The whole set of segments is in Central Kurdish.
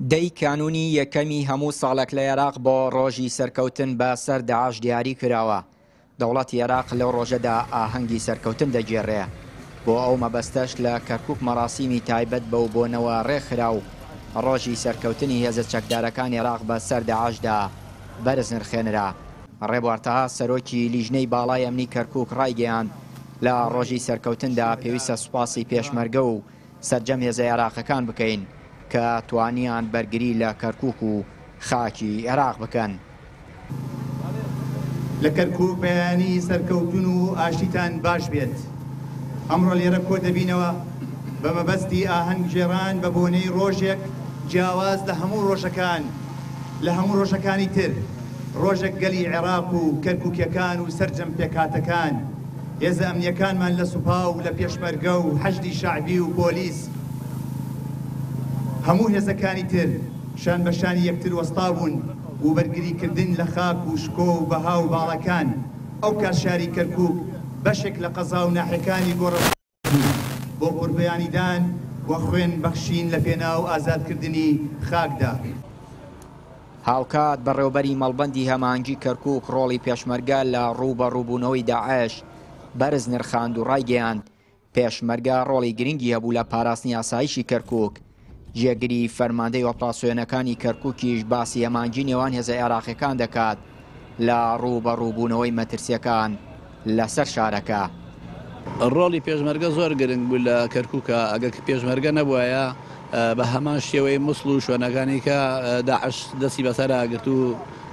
دەی کانوونی یەکەمی هەموو ساڵێک لە عێراق بۆ ڕۆژی سەرکەوتن بە سەر داعش دیاری کراوە. دەوڵەتی عێراق لەو ڕۆژەدا ئاهەنگی سەرکەوتن دەگێڕێ. بۆ ئەو مەبەستەش لە کەرکووک مەراسیمی تایبەت بەو بۆنەوە ڕێکخرا و ڕۆژی سەرکەوتنی هێزە چەکدارەکانی عێراق بە سەر داعشدا بەرز نرخێنرا. ڕێبوار تەها سەرۆکی لیژنەی باڵای ئەمنی کەرکووک ڕایگەیاند، لە ڕۆژی سەرکەوتندا پێویستە سوپاسی پێشمەرگە و سەرجەم هێزە عێراقەکان بکەین کە توانیان بەرگری لە کەرکووک و خاکی عێراق بکەن. لە کەرکووک بەیانی سەرکەوتن و ئاشتیتان باش بێت. ئەمڕۆ لێرە کۆدەبینەوە بە مەبەستی ئاهەنگ گێڕان بە بۆنەی ڕۆژێک جیاواز لە هەموو ڕۆژەکان لە هەموو ڕۆژەکانی تر، ڕۆژێک گەلی عێراق و کەرکووکیەکان و سەرجەم پێکهاتەکان، هێزە ئەمنییەکانمان لە سوپا و لە پێشمەرگە و حەشدی شەعبی و پۆلیس، هەموو هێزەکانی تر شان بە شانی یەکتر وەستابوون و بەرگریکردن لە خاک و شکۆ و بەها و باڵەکان، ئەوکات شاری کەرکووک بەشێک لە قەزا و ناحیەکانی گۆڕەپان بوو بۆ قوربانیدان و خوێن بەخشین لە پێناو ئازادکردنی خاکدا. هاوکات بەڕێوبەری مەڵبەندی هەماهەنگی کەرکووک ڕۆڵی پێشمەرگە لە ڕووبەڕووبوونەوەی داعش بەرز نرخاند و ڕایگەیاند، پێشمەرگە ڕۆڵی گرنگی هەبوو لە پاراستنی ئاسایشی کەرکووک. جێگری فەرماندەی ئۆپراسیۆنەکانی کەرکووکیش باسی هەماهەنگی نێوان هێزە عێراقیەکان دەکات لە ڕووبەڕووبوونەوەی مەترسیەکان لەسەر شارەکە. ڕۆڵی پێشمەرگە زۆر گرنگ بوو لە کەرکووکا، ئەگەر پێشمەرگە نەبوایە بە هەمان شێوەی موسڵ و شوێنەکانی کە داعش دەستی بەسەرا گرت و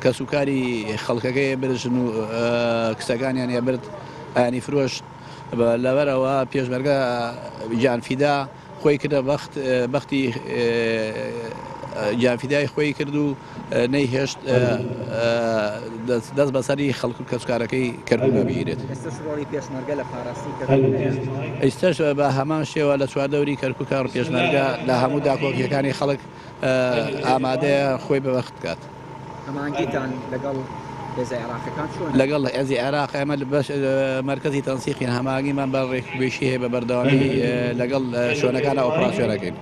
کەسوکاری خەڵکەکەی برد ژن و کچەکانیان برد ئەیانی فرۆشت لەبەرئەوە پێشمەرگە گیانفیدا خۆی کردە بەخت بەختی گیانفیدای خۆی کرد و نەیهێشت دەست بەسەری خەڵک و کەسوکارەکەی کەرکووکا بگیرێت. ئێستەش ڕۆڵی پێشمەرگە لە پاراستنی کەرکووک هەیە؟ ئیستەش بە هەمان شێوە لە چواردەوری کەرکووکا پێشمەرگە لە هەموو داکۆکییەکانی خەڵک ئامادەیە خۆی بەبەخت بکات. هەماهەنگیتان لەگەڵ هێزە عێراقیەکان چۆنە؟ لەگەڵ هێزی عێراق ئێمە بەش مەرکەزی تەنسیقین هەماهەنگیمان بە ڕێکوپێکی هەیە بە بەردەوامی لەگەڵ شوێنەکانە ئۆپراسیۆن ئەکەین.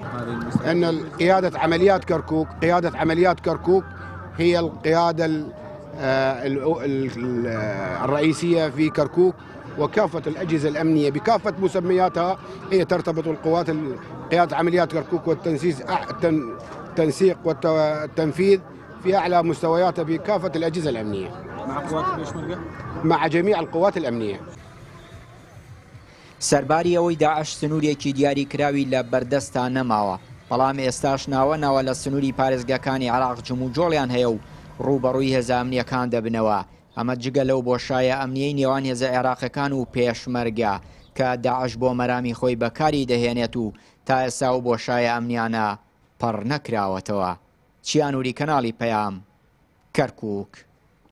ان قيادة عمليات كركوك قيادة عمليات كركوك هي القيادة الرئيسية في كركوك وكافة الأجهزة الأمنية بكافة مسمياتها هي ترتبط القوات قيادة عمليات كركوك والتنسيق التنسيق والتنفيذ في أعلى مستوياتها بكافة الأجهزة الأمنية مع قوات البيشمركة؟ مع جميع القوات الأمنية. سەرباری ئەوەی داعش سنوورێکی دیاری کراوی لە بەردەستا نەماوە، بەڵام ئێستاش ناوە ناوە لە سنووری پارێزگاکانی عێراق جموجۆڵیان هەیە و ڕووبەڕووی هێزە ئەمنییەکان دەبنەوە، ئەمە جگە لەو بۆشایە ئەمنییەی نێوان هێزە عێراقیەکان و پێشمەرگە کە داعش بۆ مەرامی خۆی بەکاری دەهێنێت و تا ئێستا ئەو بۆشایە ئەمنیانە پڕ نەکراوەتەوە. چیا نوری کەناڵی پەیام، کەرکوک.